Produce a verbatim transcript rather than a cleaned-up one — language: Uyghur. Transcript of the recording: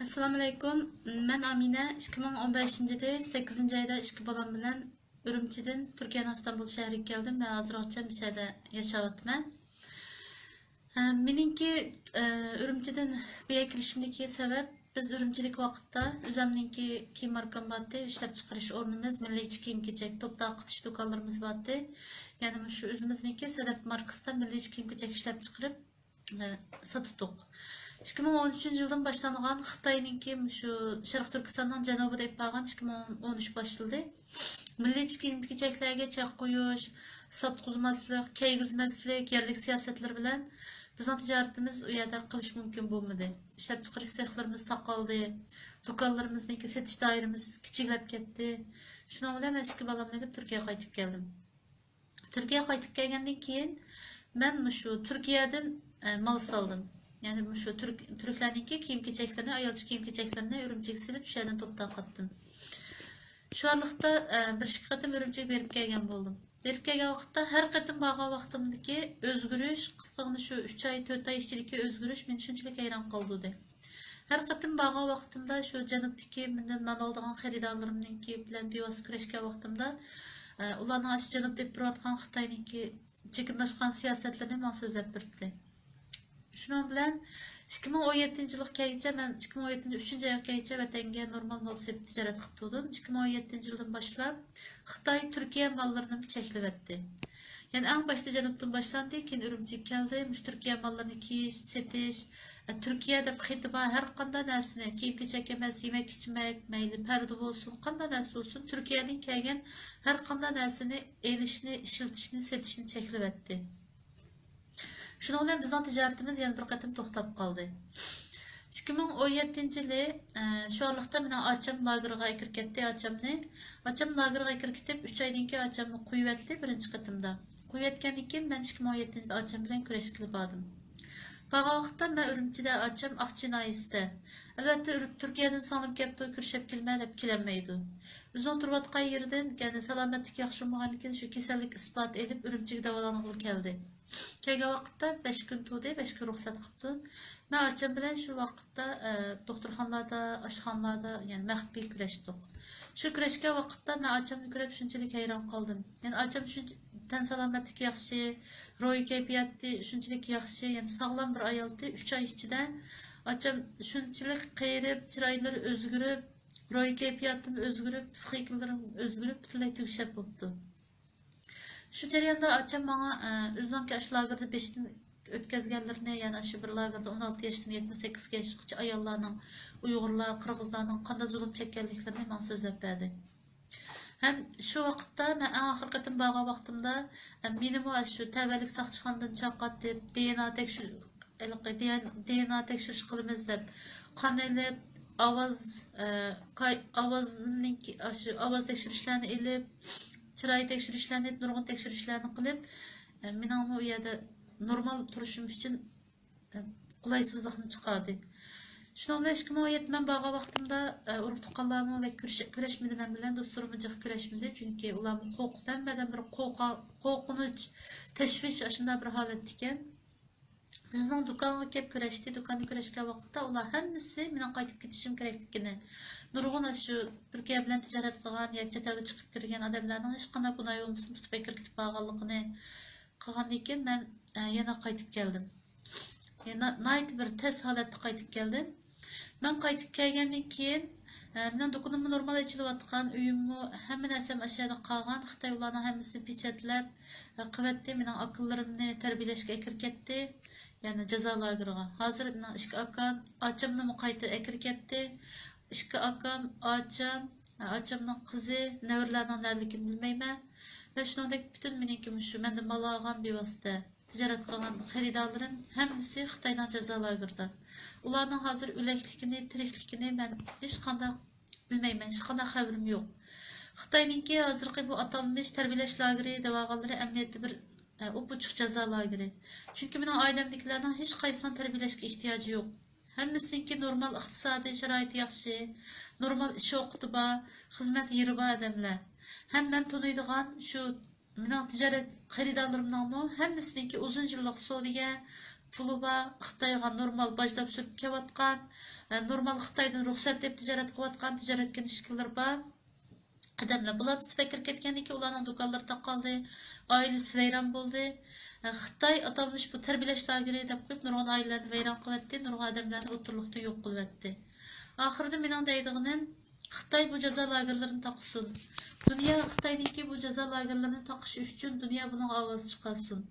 ئەسسالامۇئەلەيكۇم. مەن ئامىنە. ئىككى مىڭ ئون بەشىنچى يىلى سەككىزىنچى ئايدا ئىككى بالام بىلەن ئۈرۈمچىدىن تۈركىيەنىڭ ئىستانبۇل شەھىرىگە كەلدىم ۋە ھازىرغىچە مۇشۇ يەردە ياشاۋاتىمەن. ئە، مېنىڭكى، ئە، ئۈرۈمچىدىن بۇ يەرگە كېلىشىمدىكى سەۋەب، بىز ئۈرۈمچىدىكى ۋاقىتتا ئۆزۈمنىڭكى كىيىم ماركام بارتى، ئىشلەپچىقىرىش ئورنىمىز، مىللىيچە كىيىم-كېچەك، توپ تارقىتىش دۇكانلىرىمىز بارتى. يەنى مۇشۇ ئۆزىمىزنىڭكى سەدەپ ماركىسىدا مىللىيچە كىيىم-كېچەك ئىشلەپچىقىرىپ، ئە، ساتتۇق. ئىككى مىڭ ئون ئۈچىنچى يىلدىن باشلانغان خىتاينىڭكى مۇشۇ شەرقىي تۈركىستاننىڭ جەنۇبىدا ئېلىپ بارغان ئىككى مىڭ ئون ئۈچ باشلىدى. مىللىي كىيىم-كېچەكلەرگە چەك قويۇش، ساتقۇزماسلىق، كىيگۈزمەسلىك، يەرلىك سىياسەتلىرى بىلەن بىزنىڭ تىجارىتىمىز ئۇ يەردە قىلىش مۇمكىن بولمىدى. ئىشلەپچىقىرىش سېخلىرىمىز تاقالدى، دۇكانلىرىمىزنىڭكى سېتىش دائىرىمىز كىچىكلەپ كەتتى. شۇنىڭ بىلەن مەن ئىككى بالامنى ئېلىپ تۈركىيەگە قايتىپ كەلدىم. تۈركىيەگە قايتىپ كەلگەندىن كېيىن مەن مۇشۇ تۈركىيەدىن، ئە، مال سالدىم. يەنى مۇشۇ تۈرك، تۈركلەرنىڭكى كىيىم-كېچەكلىرىنى، ئايالچە كىيىم-كېچەكلىرىنى ئۈرۈمچىگە سېلىپ، شۇ يەردىن توپ تارقاتتىم. شۇ ئارىلىقتا، ئە، بىر ئىككى قېتىم ئۈرۈمچىگە بېرىپ كەلگەن بولدۇم. بېرىپ كەلگەن ۋاقىتتا، ھەر قېتىم بارغان ۋاقتىمدىكى ئۆزگىرىش، قىسقىغىنە شۇ ئۈچ ئاي، تۆت ئاي ئىچىدىكى ئۆزگىرىش مېنى شۇنچىلىك ھەيران قالدۇردى. ھەر قېتىم بارغان ۋاقتىمدا شۇ جەنۇبتىكى مەندىن مال ئالىدىغان خېرىدارلىرىمنىڭكى بىلەن بىۋاسىتە كۆرۈشكەن ۋاقتىمدا، ئە، ئۇلارنىڭ ئاشۇ جەنۇبتا ئېلىپ بېرىۋاتقان خىتاينىڭكى چېكىنداشقان سىياسەتلىرىنى ماڭا سۆزلەپ بېرىپتۇ. شۇنىڭ بىلەن ئىككى مىڭ ئون يەتتىنچى يىلغا كەلگۈچە، مەن ئىككى مىڭ ئون يەتتىنچى ئۈچىنچى ئايغا كەلگۈچە ۋەتەنگە نورمال مال سېلىپ تىجارەت قىلىپ تۇردۇم. ئىككى مىڭ ئون يەتتىنچى يىلدىن باشلاپ خىتاي تۈركىيە ماللىرىنىمۇ چەكلىۋەتتى. يەنى ئەڭ باشتا جەنۇبتىن باشلاندى، كېيىن ئۈرۈمچىگە كەلدى. مۇشۇ تۈركىيە ماللىرىنى كىيىش، سېتىش، ئە، تۈركىيە دەپ خېتى بار ھەر قانداق نەرسىنى، كىيىم-كېچەك ئەمەس، يېمەك-ئىچمەك، مەيلى پەردە بولسۇن، قانداق نەرسە بولسۇن، تۈركىيەدىن كەلگەن ھەر قانداق نەرسىنى ئېلىشنى، ئىشلىتىشنى، سېتىشنى چەكلىۋەتتى. شۇنىڭ بىلەن بىزنىڭ تىجارىتىمىز يەنە بىر قېتىم توختاپ قالدى. ئىككى مىڭ ئون يەتتىنچى يىلى، ئە، شۇ ئارىلىقتا مېنىڭ ئاچام لاگېرغا ئەكىرىپ كەتتى، ئاچامنى. ئاچام لاگېرغا ئەكىرىپ كېتىپ، ئۈچ ئايدىن كېيىن ئاچامنى قويۇۋەتتى بىرىنچى قېتىمدا. قويۇۋەتكەندىن كېيىن مەن ئىككى مىڭ ئون يەتتىنچى يىلى ئاچام بىلەن كۈرەشكىلى باردىم. بارغان ۋاقىتتا مەن ئۈرۈمچىدە، ئاچام ئاقچى ناھىيەسىدە. ئەلۋەتتە، ئۈر-، تۈركىيەدىن سىڭلىم كەپتۇ، كۈرىشەپ كېلىمەن دەپ كېلەلمەيدۇ. ئۆزىنىڭ تۇرۇۋاتقان يېرىدىن، يەنى سالامەتلىكى ياخشى بولمىغاندىكىن، شۇ كېسەللىك ئىسپاتى ئېلىپ، ئۈرۈمچىگە داۋالانغىلى كەلدى. كەلگەن ۋاقىتتا بەش كۈن تۇردى، بەش كۈن رۇخسەت قىپتۇ. مەن ئاچام بىلەن شۇ ۋاقىتتا، ئە، دوختۇرخانىلاردا، ئاشخانىلاردا، يەنى مەخپىي كۈرەشتۇق. شۇ كۈرەشكەن ۋاقىتتا مەن ئاچامنى كۆرۈپ شۇنچىلىك ھەيران قالدىم. يەنى ئاچام شۇنچە تەن سالامەتلىكى ياخشى، روھىي كەيپىياتى شۇنچىلىك ياخشى، يەنى ساغلام بىر ئايالتى. ئۈچ ئاي ئىچىدە ئاچام شۇنچىلىك قېرىپ، چىرايلىرى ئۆزگىرىپ، روھىي كەيپىياتىم ئۆزگىرىپ، پسىخىكىلىرىم ئۆزگىرىپ، پۈتۈنلەي تۈگىشەپ بوپتۇ. شۇ جەرياندا ئاچام ماڭا، ئە، ئۆزىنىڭكى ئاشۇ لاگېردا بېشىدىن ئۆتكەزگەنلىرىنى، يەنى ئاشۇ بىر لاگېردا ئون ئالتە ياشتىن يەتمىش سەككىز ياشقىچە ئاياللارنىڭ، ئۇيغۇرلار، قىرغىزلارنىڭ قانداق زۇلۇم چەككەنلىكلىرىنى ماڭا سۆزلەپ بەردى. ھەم شۇ ۋاقىتتا مەن ئەڭ ئاخىرقى قېتىم بارغان ۋاقتىمدا، ئە، مېنىمۇ ئاشۇ تەۋەلىك ساقچىخانىدىن چاقاتتىپ، دى ئېن ئا تەكشۈر-، ھېلىقى دى ئېن، دى ئېن ئا تەكشۈرۈش قىلىمىز دەپ، قان ئېلىپ، ئاۋاز، ئە، كاي-، ئاۋازنىڭكى، ئاشۇ ئاۋاز تەكشۈرۈشلەرنى ئېلىپ، چىراي تەكشۈرۈشلەرنى، نۇرغۇن تەكشۈرۈشلەرنى قىلىپ، ئە، مېنىڭمۇ ئۇ يەردە نورمال تۇرۇشۇم ئۈچۈن، ئە، قولايسىزلىقنى چىقاردى. شۇنىڭ بىلەن ئىككى مىڭ ئون يەتتە مەن بارغان ۋاقتىمدا، ئە، ئۇرۇق تۇغقانلارمۇ بەك كۈرىشە-، كۈرەشمىدى مەن بىلەن، دوستلىرىممۇ جىق كۈرەشمىدى. چۈنكى ئۇلارمۇ قورقۇپ، ھەممىدىن بىر قورقا-، قورقۇنچ، تەشۋىش، ئاشۇنداق بىر ھالەتتە ئىكەن. بىزنىڭ دۇكانغا كەپ كۆرۈشتى. دۇكاندا كۆرۈشكەن ۋاقىتتا ئۇلار ھەممىسى مېنىڭ قايتىپ كېتىشىم كېرەكلىكىنى، نۇرغۇن ئاشۇ تۈركىيە بىلەن تىجارەت قىلغان ياكى چەت ئەلگە چىقىپ كىرگەن ئادەملەرنىڭ ھېچقانداق گۇناھى بولمىسۇن تۇتۇپ ئەكىرىپ كېتىپ بارغانلىقىنى قىلغاندىن كېيىن مەن، ئە، يەنە قايتىپ كەلدىم. يەنە ناھايىتى بىر تەس ھالەتتە قايتىپ كەلدىم. مەن قايتىپ كەلگەندىن كېيىن، ئە، مېنىڭ دۇكىنىممۇ نورمال ئېچىلىۋاتقان، ئۆيۈممۇ، ھەممە نەرسەم ئاشۇ يەردە قالغان. خىتاي ئۇلارنىڭ ھەممىسىنى پېچەتلەپ، ئە، قىلىۋەتتى. مېنىڭ ئاكىلىرىمنى تەربىيەلەشكە ئەكىرىپ كەتتى. يەنى جازا لاگېرىغا. ھازىر مېنىڭ ئىككى ئاكام، ئاچامنىمۇ قايتا ئەكىرىپ كەتتى. ئىككى ئاكام، ئاچام، ئاچامنىڭ قىزى، نەۋرىلەرنىڭ نەدىلىكىنى بىلمەيمەن. ۋە شۇنىڭدەك پۈتۈن مېنىڭكى مۇشۇ مەندىن مال ئالغان بىۋاسىتە تىجارەت قىلغان خېرىدارلىرىم ھەممىسى خىتاينىڭ جازا لاگېرىدا. ئۇلارنىڭ ھازىر ئۆلەكلىكىنى، تىرىكلىكىنى مەن ھېچقانداق بىلمەيمەن، ھېچقانداق خەۋىرىم يوق. خىتاينىڭكى ھازىرقى بۇ ئاتالمىش تەربىيەلەش لاگېرى دەۋالغانلىرى ئەمەلىيەتتە بىر، ئە، ئوپئوچۇق جازا لاگېرى. چۈنكى مېنىڭ ئائىلەمدىكىلەرنىڭ ھېچقايسىنىڭ تەربىيەلەشكە ئېھتىياجى يوق. ھەممىسىنىڭكى نورمال ئىقتىسادىي شارائىتى ياخشى، نورمال ئىش ۋاقتى بار، خىزمەت يېرى بار ئادەملەر. ھەم مەن تونۇيدىغان شۇ مېنىڭ تىجارەت خېرىدارلىرىمنىڭمۇ ھەممىسىنىڭكى ئۇزۇن يىللىق سودىگەر، پۇلى بار، خىتايغا نورمال باج تاپشۇرۇپ كېلىۋاتقان، ئە، نورمال خىتايدىن رۇخسەت دەپ تىجارەت قىلىۋاتقان تىجارەت كەنتىدىكىلەر بار. ئادەملەر بۇلار تۇتۇپ ئەكىرىپ كەتكەندىن كېيىن ئۇلارنىڭ دۇكانلىرى تاقالدى، ئائىلىسى ۋەيران بولدى. ئە، خىتاي ئاتالمىش بۇ تەربىيەلەش لاگېرى دەپ قويۇپ نۇرغۇن ئائىلىلەرنى ۋەيران قىلىۋەتتى، نۇرغۇن ئادەملەرنى ئوتتۇرىلىقتا يوق قىلىۋەتتى. ئاخىرىدا مېنىڭ دەيدىغىنىم، خىتاي بۇ جازا لاگېرلىرىنى تاقىسۇن. دۇنيا خىتاينىڭكى بۇ جازا لاگېرلىرىنى تاقىشى ئۈچۈن دۇنيا بۇنىڭغا ئاۋاز چىقارسۇن.